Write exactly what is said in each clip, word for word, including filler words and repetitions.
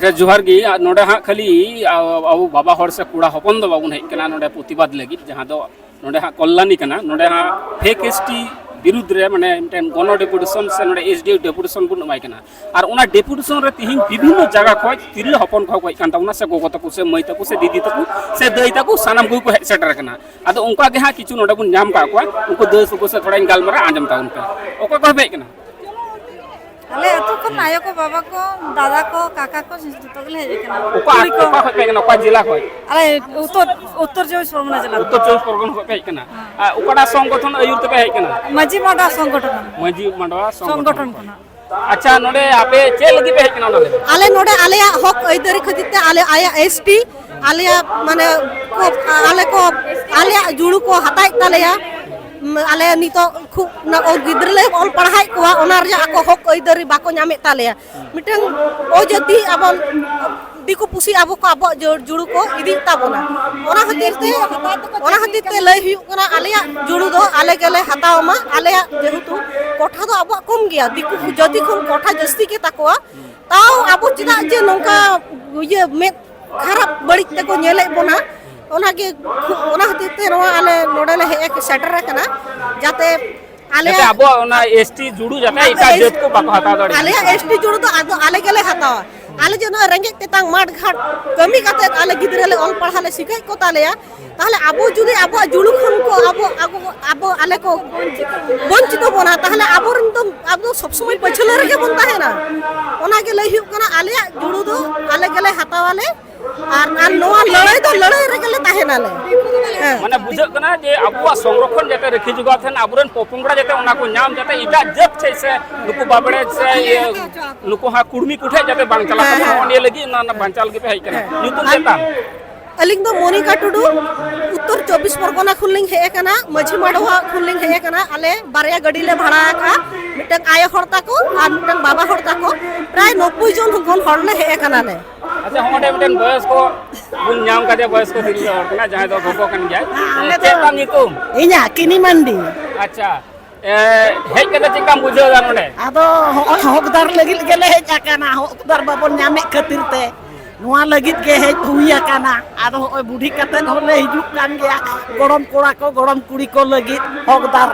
ᱟᱪᱪᱷᱟ, ᱡᱚᱦᱟᱨ ᱜᱮ᱾ ᱟᱨ ᱱᱚᱰᱮ ᱦᱟᱸᱜ ᱠᱷᱟᱹᱞᱤ ᱟ-, ᱟᱵᱚ ᱵᱟᱵᱟ ᱦᱚᱲ ᱥᱮ ᱠᱚᱲᱟ ᱦᱚᱯᱚᱱ ᱫᱚ ᱵᱟᱵᱚᱱ ᱦᱮᱡ ᱠᱟᱱᱟ ᱱᱚᱰᱮ ᱯᱨᱚᱛᱤᱵᱟᱫ ᱞᱟᱹᱜᱤᱫ, ᱡᱟᱦᱟᱸ ᱫᱚ ᱱᱚᱰᱮ ᱦᱟᱸᱜ ᱠᱚᱞᱞᱟᱱᱤ ᱠᱟᱱᱟ᱾ ᱱᱚᱰᱮ ᱦᱟᱸᱜ ᱯᱷᱮᱠ ᱮᱥ ᱴᱤ ᱵᱤᱨᱩᱫᱽ ᱨᱮ, ᱢᱟᱱᱮ, ᱢᱤᱫᱴᱮᱱ ᱜᱚᱱᱚ ᱰᱮᱯᱩᱴᱮᱥᱚᱱ ᱥᱮ ᱱᱚᱰᱮ ᱮᱥ ᱰᱤ ᱳ ᱰᱮᱯᱩᱴᱮᱥᱚᱱ ᱵᱚᱱ ᱮᱢᱟᱭ ᱠᱟᱱᱟ᱾ ᱟᱨ ᱚᱱᱟ ᱰᱮᱯᱩᱴᱮᱥᱚᱱ ᱨᱮ ᱛᱤᱦᱤᱧ ᱵᱤᱵᱷᱤᱱᱱᱚ ᱡᱟᱭᱜᱟ ᱠᱷᱚᱱ ᱛᱤᱨᱞᱟᱹ ᱦᱚᱯᱚᱱ ᱠᱚᱦᱚᱸ ᱠᱚ ᱦᱮᱡ ᱠᱟᱱ ᱛᱟᱵᱚᱱᱟ, ᱥᱮ ᱜᱚᱜᱚ ᱛᱟᱠᱚ, ᱥᱮ ᱢᱟᱹᱭ ᱛᱟᱠᱚ, ᱥᱮ ᱫᱤᱫᱤ ᱛᱟᱠᱚ, ᱥᱮ ᱫᱟᱹᱭ ᱛᱟᱠᱚ, ᱥᱟᱱᱟᱢ ᱠᱚᱜᱮ ᱠᱚ ᱦᱮᱡ ᱥᱮᱴᱮᱨ ᱟᱠᱟᱱᱟ᱾ ᱟᱫᱚ ᱚᱱᱠᱟ ᱜᱮ ᱦᱟᱸᱜ ᱠᱤᱪᱷᱩ ᱱᱚᱰᱮ ᱵᱚᱱ ᱧᱟᱢ ᱠᱟᱜ ᱠᱚᱣᱟ, ᱩᱱᱠᱩ ᱫᱟᱹᱭ ᱛᱟᱠᱚ ᱥᱮ ᱛᱷᱚᱲᱟᱧ ᱜᱟᱞᱢᱟᱨᱟᱣ ᱟᱸᱡᱚᱢ ᱛᱟᱵᱚᱱ ᱯᱮ᱾ ᱚᱠᱚᱭ ᱠᱚ ᱦᱮᱡ ᱠᱟᱱᱟ? ᱟᱞᱮ ᱟᱹᱛᱩ ᱠᱷᱚᱱ ᱟᱭᱳ ᱠᱚ, ᱵᱟᱵᱟ ᱠᱚ, ᱫᱟᱫᱟ ᱠᱚ, ᱠᱟᱠᱟ ᱠᱚ, ᱡᱚᱛᱚ ᱜᱮᱞᱮ ᱦᱮᱡ ᱟᱠᱟᱱᱟ᱾ ᱚᱠᱟ, ᱠᱩᱲᱤ ᱠᱚ᱾ ᱚᱠᱟ ᱠᱷᱚᱱ ᱯᱮ ᱦᱮᱡ ᱠᱟᱱᱟ? ᱚᱠᱟ ᱡᱮᱞᱟ ᱠᱷᱚᱱ? ᱟᱞᱮ ᱩᱛᱛᱚᱨ, ᱩᱛᱛᱚᱨ ᱪᱚᱵᱵᱤᱥ ᱯᱚᱨᱜᱚᱱᱟ ᱡᱮᱞᱟ ᱠᱷᱚᱱ᱾ ᱩᱛᱛᱚᱨ ᱪᱚᱵᱵᱤᱥ ᱯᱚᱨᱜᱚᱱᱟ ᱠᱷᱚᱱ ᱯᱮ ᱦᱮᱡ ᱠᱟᱱᱟ᱾ ᱦᱮᱸ᱾ ᱟᱨ ᱚᱠᱟᱴᱟᱜ ᱥᱚᱝᱜᱚᱴᱷᱚᱱ ᱟᱹᱭᱩᱨ ᱛᱮᱯᱮ ᱦᱮᱡ ᱠᱟᱱᱟ? ᱢᱟᱹᱡᱷᱤ ᱢᱟᱰᱣᱟ ᱥᱚᱝᱜᱚᱴᱷᱚᱱ᱾ ᱢᱟᱹᱡᱷᱤ ᱢᱟᱰᱣᱟ ᱥᱚᱝᱜᱚᱴᱷᱚᱱ ᱥᱚᱝᱜᱚᱴᱷᱚᱱ ᱠᱷᱚᱱ᱾ ᱠᱷᱚᱱᱟᱜ᱾ ᱟᱪᱪᱷᱟ, ᱱᱚᱰᱮ ᱟᱯᱮ ᱪᱮᱫ ᱞᱟᱹᱜᱤᱫ ᱯᱮ ᱦᱮᱡ ᱠᱟᱱᱟ ᱱᱚᱰᱮ? ᱟᱞᱮ ᱱᱚᱰᱮ ᱟᱞᱮᱭᱟᱜ ᱦᱚᱠ ᱟᱹᱭᱫᱟᱹᱨᱤ ᱠᱷᱟᱹᱛᱤᱨ ᱛᱮ, ᱟᱞᱮ, ᱟᱞᱮᱭᱟᱜ ᱮᱥ ᱴᱤ, ᱟᱞᱮᱭᱟᱜ, ᱢᱟᱱᱮ, ᱠᱚ, ᱟᱞᱮ ᱠᱚ, ᱟᱞᱮᱭᱟᱜ ᱡᱩᱲᱩ ᱠᱚ ᱦᱟᱛᱟᱣᱮᱫ ᱛᱟᱞᱮᱭᱟ᱾ ᱩᱢ, ᱟᱞᱮ ᱱᱤᱛᱚᱜ ᱠᱷᱩᱵ ᱚᱱᱟ ᱚᱞ ᱜᱤᱫᱽᱨᱟᱹ ᱞᱮ ᱚᱞ ᱯᱟᱲᱦᱟᱣᱮᱫ ᱠᱚᱣᱟ, ᱚᱱᱟ ᱨᱮᱭᱟᱜ ᱟᱠᱚ ᱦᱚᱠ ᱟᱹᱭᱫᱟᱹᱨᱤ ᱵᱟᱠᱚ ᱧᱟᱢᱮᱫ ᱛᱟᱞᱮᱭᱟ᱾ ᱢᱤᱫᱴᱟᱝ ᱚᱡᱟᱹᱛᱤ ᱟᱵᱚ ᱫᱤᱠᱩ ᱯᱩᱥᱤ ᱟᱵᱚ ᱠᱚ ᱟᱵᱚᱣᱟᱜ ᱡᱩ-, ᱡᱩᱲᱩ ᱠᱚ ᱤᱫᱤᱭᱮᱫ ᱛᱟᱵᱚᱱᱟ᱾ ᱚᱱᱟ ᱠᱷᱟᱹᱛᱤᱨ ᱛᱮ, ᱚᱱᱟ ᱠᱷᱟᱹᱛᱤᱨ ᱛᱮ ᱞᱟᱹᱭ ᱦᱩᱭᱩᱜ ᱠᱟᱱᱟ, ᱟᱞᱮᱭᱟᱜ ᱡᱩᱲᱩ ᱫᱚ ᱟᱞᱮ ᱜᱮᱞᱮ ᱦᱟᱛᱟᱣ ᱢᱟ, ᱟᱞᱮᱭᱟᱜ ᱡᱮᱦᱮᱛᱩ ᱠᱚᱴᱷᱟ ᱫᱚ ᱟᱵᱚᱣᱟᱜ ᱠᱚᱢ ᱜᱮᱭᱟ, ᱫᱤᱠᱩ ᱡᱟᱹᱛᱤ ᱠᱷᱚᱱ ᱠᱚᱴᱷᱟ ᱡᱟᱹᱥᱛᱤ ᱜᱮ ᱛᱟᱠᱚᱣᱟ᱾ ᱛᱟᱣ ᱟᱵᱚ ᱪᱮᱫᱟᱜ ᱡᱮ ᱱᱚᱝᱠᱟ ᱤᱭᱟᱹ ᱢᱮᱫ ᱠᱷᱟᱨᱟᱯ ᱵᱟᱹᱲᱤᱡ ᱛᱮᱠᱚ ᱧᱮᱞᱮᱫ ᱵᱚᱱᱟ? ᱚᱱᱟᱜᱮ, ᱚᱱᱟ ᱠᱷᱟᱹᱛᱤᱨ ᱛᱮ ᱱᱚᱣᱟ ᱟᱞᱮ ᱱᱚᱰᱮ ᱞᱮ ᱦᱮᱡ ᱥᱮᱴᱮᱨ ᱟᱠᱟᱱᱟ, ᱡᱟᱛᱮ ᱡᱟᱛᱮ ᱟᱞᱮᱭᱟᱜ, ᱟᱵᱚᱣᱟᱜ ᱚᱱᱟ ᱮᱥ ᱴᱤ ᱡᱩᱲᱩ ᱡᱟᱛᱮ ᱟᱞᱮ ᱮᱴᱟᱜ ᱮᱥ-, ᱡᱟᱹᱛ ᱠᱚ ᱵᱟᱠᱚ ᱦᱟᱛᱟᱣ ᱫᱟᱲᱮᱭᱟᱜ᱾ ᱟᱞᱮᱭᱟᱜ ᱮᱥ ᱴᱤ ᱡᱩᱲᱩ ᱫᱚ ᱟᱫᱚ ᱟᱞᱮ ᱜᱮᱞᱮ ᱦᱟᱛᱟᱣᱟ᱾ ᱟᱞᱮ ᱡᱮ ᱱᱚᱜᱼᱚᱭ ᱨᱮᱸᱜᱮᱡ ᱛᱮᱛᱟᱝ ᱢᱟᱴ ᱜᱷᱟᱴ ᱠᱟᱹᱢᱤ ᱠᱟᱛᱮ ᱟᱞᱮ ᱜᱤᱫᱽᱨᱟᱹ ᱞᱮ ᱚᱞ ᱯᱟᱲᱦᱟᱣ ᱞᱮ ᱥᱤᱠᱷᱟᱹᱭᱮᱫ ᱠᱚ ᱛᱟᱞᱮᱭᱟ, ᱛᱟᱦᱚᱞᱮ ᱟᱵᱚ ᱡᱩᱫᱤ ᱟᱵᱚᱣᱟᱜ ᱡᱩᱲᱩ ᱠᱷᱚᱱ ᱠᱚ ᱟᱵᱚ, ᱟᱵᱚ, ᱟᱵᱚ ᱟᱞᱮ ᱠᱚ ᱵᱚᱧᱪᱤᱛᱚ ᱵᱚᱱᱟ, ᱛᱟᱦᱚᱞᱮ ᱟᱵᱚᱨᱮᱱ ᱫᱚ, ᱟᱵᱚ ᱫᱚ ᱥᱚᱵ ᱥᱚᱢᱚᱭ ᱯᱟᱹᱪᱷᱞᱟᱹ ᱨᱮᱜᱮ ᱵᱚᱱ ᱛᱟᱦᱮᱱᱟ᱾ ᱚᱱᱟᱜᱮ ᱞᱟᱹᱭ ᱦᱩᱭᱩᱜ ᱠᱟᱱᱟ, ᱟᱞᱮᱭᱟᱜ ᱡᱩᱲᱩ ᱫᱚ ᱟᱞᱮ ᱜᱮᱞᱮ ᱦᱟᱛᱟᱣᱟᱞᱮ᱾ ᱟᱨ, ᱟᱨ ᱱᱚᱣᱟ ᱞᱟᱹᱲᱦᱟᱹᱭ ᱫᱚ ᱞᱟᱹᱲᱦᱟᱹᱭ ᱨᱮᱜᱮ ᱞᱮ ᱛᱟᱦᱮᱱᱟᱞᱮ᱾ ᱦᱮᱸ᱾ ᱢᱟᱱᱮ ᱵᱩᱡᱷᱟᱹᱜ ᱠᱟᱱᱟ ᱡᱮ ᱟᱵᱚᱣᱟᱜ ᱥᱚᱝᱨᱚᱠᱷᱚᱱ ᱡᱟᱛᱮ ᱨᱟᱹᱠᱷᱤ ᱡᱚᱜᱟᱣ ᱛᱟᱦᱮᱱ, ᱟᱵᱚᱨᱮᱱ ᱯᱚᱯᱚᱝᱲᱟ ᱡᱟᱛᱮ ᱚᱱᱟ ᱠᱚ ᱧᱟᱢ, ᱡᱟᱛᱮ ᱮᱴᱟᱜ ᱡᱟᱹᱛ ᱴᱷᱮᱡ ᱥᱮ ᱱᱩᱠᱩ ᱵᱟᱵᱲᱮ ᱥᱮ ᱤᱭᱟᱹ, ᱱᱩᱠᱩ ᱦᱟᱸᱜ ᱠᱩᱲᱢᱤ ᱠᱚᱴᱷᱮᱡ ᱡᱟᱛᱮ ᱵᱟᱝ ᱪᱟᱞᱟᱜ ᱦᱮᱸ, ᱛᱟᱵᱚᱱ, ᱦᱮᱸ᱾ ᱱᱚᱜᱼᱚ ᱱᱤᱭᱟᱹ ᱞᱟᱹᱜᱤᱫ ᱱᱚᱣᱟ ᱨᱮᱱᱟᱜ ᱵᱟᱧᱪᱟᱣ ᱞᱟᱹᱜᱤᱫ ᱯᱮ ᱦᱮᱡ ᱠᱟᱱᱟ᱾ ᱦᱮᱸ᱾ ᱧᱩᱛᱩᱢ ᱟᱨ ᱪᱮᱫ ᱛᱟᱢ? ᱟᱹᱞᱤᱧ ᱫᱚ ᱢᱚᱱᱤᱠᱟ ᱴᱩᱰᱩ, ᱩᱛᱛᱚᱨ ᱪᱚᱵᱵᱤᱥ ᱯᱚᱨᱜᱚᱱᱟ ᱠᱷᱚᱱ ᱞᱤᱧ ᱦᱮᱡ ᱟᱠᱟᱱᱟ, ᱢᱟᱹᱡᱷᱤ ᱢᱟᱰᱣᱟ ᱠᱷᱚᱱ ᱞᱤᱧ ᱦᱮᱡ ᱟᱠᱟᱱᱟ᱾ ᱟᱞᱮ ᱵᱟᱨᱭᱟ ᱜᱟᱹᱰᱤ ᱞᱮ ᱵᱷᱟᱲᱟ ᱟᱠᱟᱫᱼᱟ, ᱢᱤᱫᱴᱟᱝ ᱟᱭᱳ ᱦᱚᱲ ᱛᱟᱠᱚ ᱟᱨ ᱢᱤᱫᱴᱟᱝ ᱵᱟᱵᱟ ᱦᱚᱲ ᱛᱟᱠᱚ, ᱯᱨᱟᱭ ᱱᱚᱵᱵᱳᱭ ᱡᱚᱱ ᱜᱟᱱ ᱦᱚᱲ ᱞᱮ ᱦᱮᱡ ᱟᱠᱟᱱᱟᱞᱮ᱾ ᱟᱪᱪᱷᱟ, ᱦᱚᱸ, ᱚᱸᱰᱮ ᱢᱤᱫᱴᱮᱱ ᱵᱚᱭᱚᱥ ᱠᱚ ᱵᱚᱱ ᱧᱟᱢ ᱠᱟᱫᱮᱭᱟ, ᱵᱚᱭᱚᱥ ᱠᱚ ᱛᱤᱨᱞᱟᱹ ᱦᱚᱲ ᱠᱟᱱᱟ, ᱡᱟᱦᱟᱸᱭ ᱫᱚ ᱜᱚᱜᱚ ᱠᱟᱱ ᱜᱮᱭᱟᱭ᱾ ᱦᱮᱸ, ᱟᱞᱮ ᱪᱮᱫ ᱫᱚ ᱛᱟᱢ ᱧᱩᱛᱩᱢ? ᱤᱧᱟᱹᱜ ᱠᱤᱱᱤ ᱢᱟᱱᱰᱤ᱾ ᱟᱪᱪᱷᱟ, ᱮ, ᱦᱮᱡ ᱠᱟᱛᱮ ᱪᱮᱫ ᱞᱮᱠᱟᱢ ᱵᱩᱡᱷᱟᱹᱣ ᱮᱫᱟ ᱱᱚᱰᱮ? ᱟᱫᱚ ᱦᱚᱸᱜᱼᱚᱭ ᱦᱚᱠᱫᱟᱨ ᱞᱟᱹᱜᱤᱫ ᱜᱮᱞᱮ ᱦᱮᱡ ᱟᱠᱟᱱᱟ, ᱦᱚᱠᱫᱟᱨ ᱵᱟᱵᱚᱱ ᱧᱟᱢᱮᱫ ᱠᱷᱟᱹᱛᱤᱨ ᱛᱮ ᱱᱚᱣᱟ ᱞᱟᱹᱜᱤᱫ ᱜᱮ ᱦᱮᱡ ᱦᱩᱭ ᱟᱠᱟᱱᱟ᱾ ᱟᱫᱚ ᱦᱚᱸᱜᱼᱚᱭ ᱵᱩᱰᱷᱤ ᱠᱟᱛᱮ ᱦᱚᱸᱞᱮ ᱦᱤᱡᱩᱜ ᱠᱟᱱ ᱜᱮᱭᱟ, ᱜᱚᱲᱚᱢ ᱠᱚᱲᱟ ᱠᱚ, ᱜᱚᱲᱚᱢ ᱠᱩᱲᱤ ᱠᱚ ᱞᱟᱹᱜᱤᱫ ᱦᱚᱠᱫᱟᱨ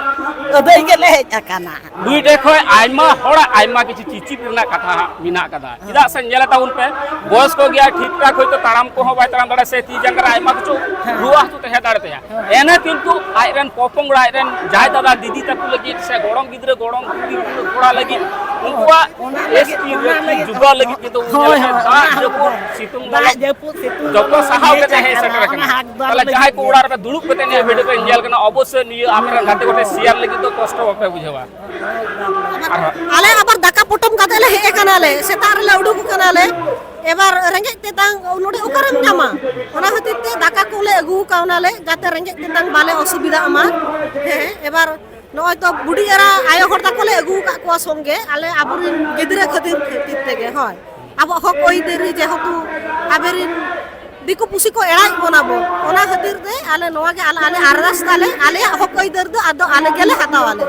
ᱟᱹᱫᱟᱹᱭ ᱜᱮᱞᱮ ᱦᱮᱡ ᱟᱠᱟᱱᱟ᱾ ᱱᱩᱭ ᱴᱷᱮᱱ ᱠᱷᱚᱱ ᱟᱭᱢᱟ ᱦᱚᱲᱟᱜ ᱟᱭᱢᱟ ᱠᱤᱪᱷᱩ ᱪᱤᱪᱤᱫ ᱨᱮᱱᱟᱜ ᱠᱟᱛᱷᱟ ᱦᱟᱸᱜ ᱢᱮᱱᱟᱜ ᱟᱠᱟᱫᱟ᱾ ᱪᱮᱫᱟᱜ ᱥᱮ ᱧᱮᱞ ᱛᱟᱵᱚᱱ ᱯᱮ, ᱵᱚᱭᱚᱥ ᱠᱚ ᱜᱮᱭᱟ, ᱴᱷᱤᱠ ᱴᱷᱟᱠ ᱦᱚᱭᱛᱳ ᱛᱟᱲᱟᱢ ᱠᱚᱦᱚᱸ ᱵᱟᱭ ᱛᱟᱲᱟᱢ ᱫᱟᱲᱮᱭᱟᱜᱼᱟ, ᱥᱮ ᱛᱤ ᱡᱟᱸᱜᱟ ᱨᱮ ᱟᱭᱢᱟ ᱠᱤᱪᱷᱩ ᱦᱮᱸ᱾ ᱨᱩᱣᱟᱹ ᱦᱟᱹᱥᱩ ᱛᱟᱦᱮᱸ ᱫᱟᱲᱮ ᱛᱟᱭᱟ᱾ ᱦᱮᱸ᱾ ᱮᱱᱮ ᱠᱤᱱᱛᱩ ᱟᱡ ᱨᱮᱱ ᱯᱚᱯᱚᱝᱲᱟ, ᱟᱡ ᱨᱮᱱ ᱡᱟᱭ ᱫᱟᱫᱟ, ᱫᱤᱫᱤ ᱛᱟᱠᱚ ᱞᱟᱹᱜᱤᱫ ᱥᱮ ᱜᱚᱲᱚᱢ ᱜᱤᱫᱽᱨᱟᱹ, ᱜᱚᱲᱚᱢ ᱠᱩᱲᱤ ᱠᱚᱲᱟ ᱞᱟᱹᱜᱤᱫ, ᱩᱱᱠᱩᱣᱟᱜ ᱚᱱᱟ ᱞᱟᱹᱜᱤᱫ, ᱮᱥ ᱴᱤ ᱚᱱᱟ ᱨᱟᱹᱠᱷᱤ ᱞᱟᱹᱜᱤᱫ, ᱡᱩᱵᱟ ᱞᱟᱹᱜᱤᱫ ᱠᱤᱱᱛᱩ ᱩᱱᱤ ᱦᱳᱭ, ᱧᱮᱞ ᱯᱮ, ᱦᱳᱭ, ᱫᱟᱜ ᱚᱱᱟ ᱡᱟᱹᱯᱩᱫ, ᱦᱚᱸ᱾ ᱥᱤᱛᱩᱝ ᱫᱟᱜ ᱞᱚᱞᱚ ᱡᱟᱹᱯᱩᱫ, ᱥᱤᱛᱩᱝ ᱡᱚᱛᱚ ᱞᱚᱞᱚ ᱥᱟᱦᱟᱣ ᱤᱭᱟᱹ ᱠᱟᱛᱮ ᱦᱮᱡ ᱪᱟᱠᱟ, ᱥᱮᱴᱮᱨ ᱚᱱᱟ ᱟᱠᱟᱱᱟ᱾ ᱦᱟᱠᱫᱟᱨ ᱛᱟᱦᱞᱮ ᱞᱟᱹᱜᱤᱫ ᱡᱟᱦᱟᱸᱭ ᱠᱚ ᱜᱮ᱾ ᱚᱲᱟᱜ ᱨᱮᱯᱮ ᱫᱩᱲᱩᱵ ᱠᱟᱛᱮ ᱱᱤᱭᱟᱹ ᱵᱷᱤᱰᱤᱭᱳ ᱯᱮ ᱧᱮᱞ ᱠᱟᱱᱟ, ᱚᱵᱚᱥᱥᱳᱭ ᱱᱤᱭᱟᱹ ᱟᱯᱮ ᱨᱮᱱ ᱜᱟᱛᱮ ᱠᱚ ᱴᱷᱮᱱ ᱥᱮᱭᱟᱨ ᱞᱟᱹᱜᱤᱫ ᱫᱚ ᱠᱚᱥᱴᱚ ᱵᱟᱯᱮ ᱵᱩᱡᱷᱟᱹᱣᱟ᱾ ᱟᱨᱦᱚᱸ ᱟᱞᱮ ᱟᱵᱟᱨ ᱫᱟᱠᱟ ᱯᱚᱴᱚᱢ ᱠᱟᱛᱮ ᱞᱮ ᱦᱮᱡ ᱟᱠᱟᱱᱟᱞᱮ, ᱥᱮᱛᱟᱜ ᱨᱮᱞᱮ ᱩᱰᱩᱠ ᱟᱠᱟᱱᱟᱞᱮ᱾ ᱮᱵᱟᱨ ᱨᱮᱸᱜᱮᱡ ᱛᱮᱛᱟᱝ ᱱᱚᱰᱮ ᱚᱠᱟᱨᱮᱢ ᱧᱟᱢᱟ? ᱚᱱᱟ ᱠᱷᱟᱹᱛᱤᱨ ᱛᱮ ᱫᱟᱠᱟ ᱠᱚᱞᱮ ᱟᱹᱜᱩ ᱠᱟᱣᱱᱟᱞᱮ, ᱡᱟᱛᱮ ᱨᱮᱸᱜᱮᱡ ᱛᱮᱛᱟᱝ ᱵᱟᱞᱮ ᱚᱥᱩᱵᱤᱫᱷᱟᱜ ᱢᱟ᱾ ᱦᱮᱸ, ᱮᱵᱟᱨ ᱱᱚᱜᱼᱚᱭ ᱛᱚ ᱵᱩᱰᱷᱤ ᱮᱨᱟ ᱟᱭᱳ ᱦᱚᱲ ᱛᱟᱠᱚ ᱞᱮ ᱟᱹᱜᱩ ᱟᱠᱟᱫ ᱠᱚᱣᱟ ᱥᱚᱸᱜᱮ, ᱟᱞᱮ ᱟᱵᱚᱨᱮᱱ ᱜᱤᱫᱽᱨᱟᱹ ᱠᱷᱟᱹᱛᱤᱨ, ᱠᱷᱟᱹᱛᱤᱨ ᱛᱮᱜᱮ᱾ ᱦᱳᱭ, ᱟᱵᱚᱣᱟᱜ ᱦᱚᱠ ᱟᱹᱭᱫᱟᱹᱨᱤ ᱡᱮᱦᱮᱛᱩ ᱟᱵᱮᱨᱮᱱ ᱫᱤᱠᱩ ᱯᱩᱥᱤ ᱠᱚ ᱮᱲᱟᱭᱮᱫ ᱵᱚᱱᱟ ᱵᱚᱱ, ᱚᱱᱟ ᱠᱷᱟᱹᱛᱤᱨ ᱛᱮ ᱟᱞᱮ ᱱᱚᱣᱟ ᱜᱮ ᱟᱞᱮ, ᱟᱞᱮ ᱟᱨᱫᱟᱥ ᱛᱟᱞᱮ, ᱟᱞᱮᱭᱟᱜ ᱦᱚᱠ ᱟᱹᱭᱫᱟᱹᱨ ᱫᱚ ᱟᱫᱚ ᱟᱞᱮ ᱜᱮᱞᱮ ᱦᱟᱛᱟᱣᱟᱞᱮ᱾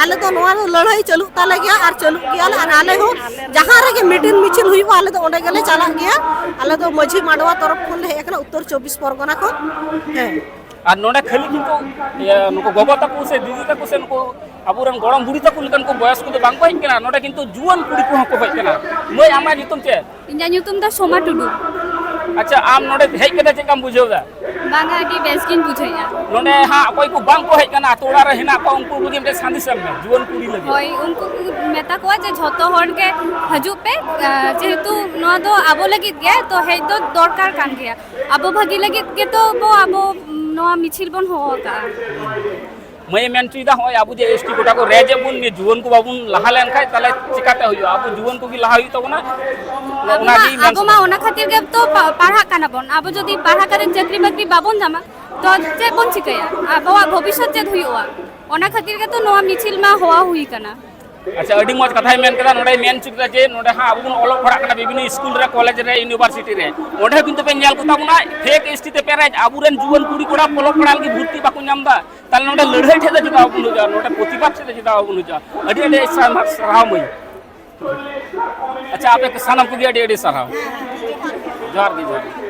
ᱟᱞᱮ ᱫᱚ ᱱᱚᱣᱟ ᱫᱚ ᱞᱟᱹᱲᱦᱟᱹᱭ ᱪᱟᱹᱞᱩᱜ ᱛᱟᱞᱮ ᱜᱮᱭᱟ ᱟᱨ ᱪᱟᱹᱞᱩᱜ ᱜᱮᱭᱟᱞᱮ᱾ ᱟᱨ ᱟᱞᱮ ᱦᱚᱸ ᱡᱟᱦᱟᱸ ᱨᱮᱜᱮ ᱢᱤᱴᱤᱝ ᱢᱤᱪᱷᱤᱞ ᱦᱩᱭᱩᱜᱼᱟ, ᱟᱞᱮ ᱫᱚ ᱚᱸᱰᱮ ᱜᱮᱞᱮ ᱪᱟᱞᱟᱜ ᱜᱮᱭᱟ᱾ ᱟᱞᱮ ᱫᱚ ᱢᱟᱹᱡᱷᱤ ᱢᱟᱰᱣᱟ ᱛᱚᱨᱚᱯ ᱠᱷᱚᱱ ᱞᱮ ᱦᱮᱡ ᱟᱠᱟᱱᱟ, ᱩᱛᱛᱚᱨ ᱪᱚᱵᱵᱤᱥ ᱯᱚᱨᱜᱚᱱᱟ ᱠᱷᱚᱱ᱾ ᱦᱮᱸ᱾ ᱟᱨ ᱱᱚᱰᱮ ᱠᱷᱟᱹᱞᱤ ᱠᱤᱱᱛᱩ, ᱤᱭᱟᱹ, ᱱᱩᱠᱩ ᱜᱚᱜᱚ ᱛᱟᱠᱚ ᱥᱮ ᱫᱤᱫᱤ ᱛᱟᱠᱚ ᱥᱮ ᱱᱩᱠᱩ ᱟᱵᱚᱨᱮᱱ ᱜᱚᱲᱚᱢ ᱵᱩᱲᱦᱤ ᱛᱟᱠᱚ ᱞᱮᱠᱟᱱ ᱠᱚ ᱵᱚᱭᱚᱥ ᱠᱚᱫᱚ ᱵᱟᱝ ᱠᱚ ᱦᱮᱡ ᱠᱟᱱᱟ, ᱱᱚᱰᱮ ᱠᱤᱱᱛᱩ ᱡᱩᱣᱟᱹᱱ ᱠᱩᱲᱤ ᱠᱚᱦᱚᱸ ᱠᱚ ᱦᱮᱡ ᱠᱟᱱᱟ᱾ ᱢᱟᱹᱭ, ᱟᱢᱟᱜ ᱧᱩᱛᱩᱢ ᱪᱮᱫ? ᱤᱧᱟᱹᱜ ᱧᱩᱛᱩᱢ ᱫᱚ ᱥᱳᱢᱟ ᱴᱩᱰᱩ᱾ ᱟᱪᱪᱷᱟ, ᱟᱢ ᱱᱚᱰᱮ ᱦᱮᱡ ᱠᱟᱛᱮ ᱪᱮᱫ ᱞᱮᱠᱟᱢ ᱵᱩᱡᱷᱟᱹᱣ ᱮᱫᱟ? ᱵᱟᱝᱟ, ᱟᱹᱰᱤ ᱵᱮᱥ ᱜᱤᱧ ᱵᱩᱡᱷᱟᱹᱣᱮᱫᱼᱟ᱾ ᱱᱚᱰᱮ ᱦᱟᱸᱜ ᱚᱠᱚᱭ ᱠᱚ ᱵᱟᱝ ᱠᱚ ᱦᱮᱡ ᱠᱟᱱᱟ, ᱟᱛᱳ ᱚᱲᱟᱜ ᱨᱮ ᱦᱮᱱᱟᱜ ᱠᱚᱣᱟ, ᱩᱱᱠᱩ ᱠᱚᱜᱮ ᱢᱤᱫᱴᱮᱱ ᱥᱟᱸᱫᱮᱥ ᱮᱢ ᱢᱮ ᱡᱩᱣᱟᱹᱱ ᱠᱩᱲᱤ ᱞᱟᱹᱜᱤᱫ᱾ ᱦᱳᱭ, ᱩᱱᱠᱩ ᱠᱚ ᱢᱮᱛᱟ ᱠᱚᱣᱟ ᱡᱮ ᱡᱷᱚᱛᱚ ᱦᱚᱲ ᱜᱮ ᱦᱤᱡᱩᱜ ᱯᱮ, ᱟᱸ, ᱡᱮᱦᱮᱛᱩ ᱱᱚᱣᱟ ᱫᱚ ᱟᱵᱚ ᱞᱟᱹᱜᱤᱫ ᱜᱮ, ᱛᱚ ᱦᱮᱡ ᱫᱚ ᱫᱚᱨᱠᱟᱨ ᱠᱟᱱ ᱜᱮᱭᱟ᱾ ᱟᱵᱚ ᱵᱷᱟᱹᱜᱤ ᱞᱟᱹᱜᱤᱫ ᱜᱮᱛᱚ ᱵᱚ, ᱟᱵᱚ ᱱᱚᱣᱟ ᱢᱤᱪᱷᱤᱞ ᱵᱚᱱ ᱦᱚᱦᱚ ᱟᱠᱟᱫᱼᱟ᱾ ᱢᱟᱹᱭᱮ ᱢᱮᱱ ᱦᱚᱪᱚᱭᱮᱫᱟ, ᱦᱚᱸᱜᱼᱚᱭ ᱟᱵᱚ ᱡᱮ ᱮᱥ ᱴᱤ ᱠᱳᱴᱟ ᱠᱚ ᱨᱮᱡ ᱮᱫ ᱵᱚᱱ, ᱱᱤᱭᱟᱹ ᱡᱩᱣᱟᱹᱱ ᱠᱚ ᱵᱟᱵᱚᱱ ᱞᱟᱦᱟ ᱞᱮᱱᱠᱷᱟᱡ, ᱛᱟᱦᱞᱮ ᱪᱤᱠᱟᱛᱮ ᱦᱩᱭᱩᱜᱼᱟ? ᱟᱵᱚ ᱡᱩᱣᱟᱹᱱ ᱠᱚᱜᱮ ᱞᱟᱦᱟ ᱦᱩᱭᱩᱜ ᱛᱟᱵᱚᱱᱟ᱾ ᱟᱵᱚ ᱚᱱᱟᱜᱮ ᱢᱟ, ᱢᱮᱱ ᱟᱵᱚ ᱢᱟ ᱥᱟᱱᱟᱧ ᱚᱱᱟ ᱠᱟᱱᱟ᱾ ᱠᱷᱟᱹᱛᱤᱨ ᱜᱮ ᱛᱚ ᱯᱟ-, ᱯᱟᱲᱦᱟᱜ ᱠᱟᱱᱟ ᱵᱚᱱ᱾ ᱟᱵᱚ ᱡᱩᱫᱤ ᱯᱟᱲᱦᱟᱣ ᱠᱟᱛᱮ ᱪᱟᱹᱠᱨᱤ ᱵᱟᱹᱠᱨᱤ ᱵᱟᱵᱚᱱ ᱧᱟᱢᱟ, ᱛᱚ ᱪᱮᱫ ᱵᱚᱱ ᱪᱤᱠᱟᱹᱭᱟ? ᱟᱵᱚᱣᱟᱜ ᱵᱷᱚᱵᱤᱥᱥᱚᱛ ᱪᱮᱫ ᱦᱩᱭᱩᱜᱼᱟ? ᱚᱱᱟ ᱠᱷᱟᱹᱛᱤᱨ ᱜᱮᱛᱚ ᱱᱚᱣᱟ ᱢᱤᱪᱷᱤᱞ ᱢᱟ ᱦᱚᱦᱚ ᱦᱩᱭ ᱠᱟᱱᱟ᱾ ᱟᱪᱪᱷᱟ, ᱟᱹᱰᱤ ᱢᱚᱡᱽ ᱠᱟᱛᱷᱟᱭ ᱢᱮᱱ ᱠᱮᱫᱟ᱾ ᱱᱚᱰᱮ ᱢᱮᱱ ᱦᱚᱪᱚ ᱠᱮᱫᱟ ᱡᱮ ᱱᱚᱰᱮ ᱦᱟᱸᱜ ᱟᱵᱚ ᱵᱚᱱ ᱚᱞᱚᱜ ᱯᱟᱲᱦᱟᱜ ᱠᱟᱱᱟ ᱵᱤᱵᱷᱤᱱᱱᱚ ᱥᱠᱩᱞ ᱨᱮ, ᱠᱚᱞᱮᱡᱽ ᱨᱮ, ᱤᱭᱩᱱᱤᱵᱷᱟᱨᱥᱤᱴᱤ ᱨᱮ, ᱚᱸᱰᱮ ᱦᱚᱸ ᱠᱤᱱᱛᱩ ᱯᱮ ᱧᱮᱞ ᱠᱚᱛᱟ ᱵᱚᱱᱟ ᱯᱷᱮᱠ ᱮᱥ ᱴᱤ ᱛᱮ ᱯᱮᱨᱮᱡ᱾ ᱟᱵᱚᱨᱮᱱ ᱡᱩᱣᱟᱹᱱ ᱠᱩᱲᱤ ᱠᱚᱲᱟ ᱚᱞᱚᱜ ᱯᱟᱲᱦᱟᱜ ᱞᱟᱹᱜᱤᱫ ᱵᱷᱚᱨᱛᱤ ᱵᱟᱠᱚ ᱧᱟᱢ ᱮᱫᱟ᱾ ᱛᱟᱦᱞᱮ ᱱᱚᱰᱮ ᱞᱟᱹᱲᱦᱟᱹᱭ ᱴᱷᱮᱡ ᱫᱚ ᱪᱮᱫᱟᱜ ᱵᱟᱵᱚᱱ ᱦᱤᱡᱩᱜᱼᱟ? ᱱᱚᱰᱮ ᱯᱨᱚᱛᱤᱵᱟᱫ ᱴᱷᱮᱡ ᱫᱚ ᱪᱮᱫᱟᱜ ᱵᱟᱵᱚᱱ ᱦᱤᱡᱩᱜᱼᱟ? ᱟᱹᱰᱤ ᱟᱹᱰᱤ ᱥᱟᱨᱦᱟᱣ, ᱥᱟᱨᱦᱟᱣ ᱢᱟᱹᱭ᱾ ᱟᱪᱪᱷᱟ, ᱟᱯᱮ ᱥᱟᱱᱟᱢ ᱠᱚᱜᱮ ᱟᱹᱰᱤ ᱟᱹᱰᱤ ᱥᱟᱨᱦᱟᱣ᱾ ᱡᱚᱦᱟᱨ ᱜᱮ, ᱡᱚᱦᱟᱨ ᱜᱮ᱾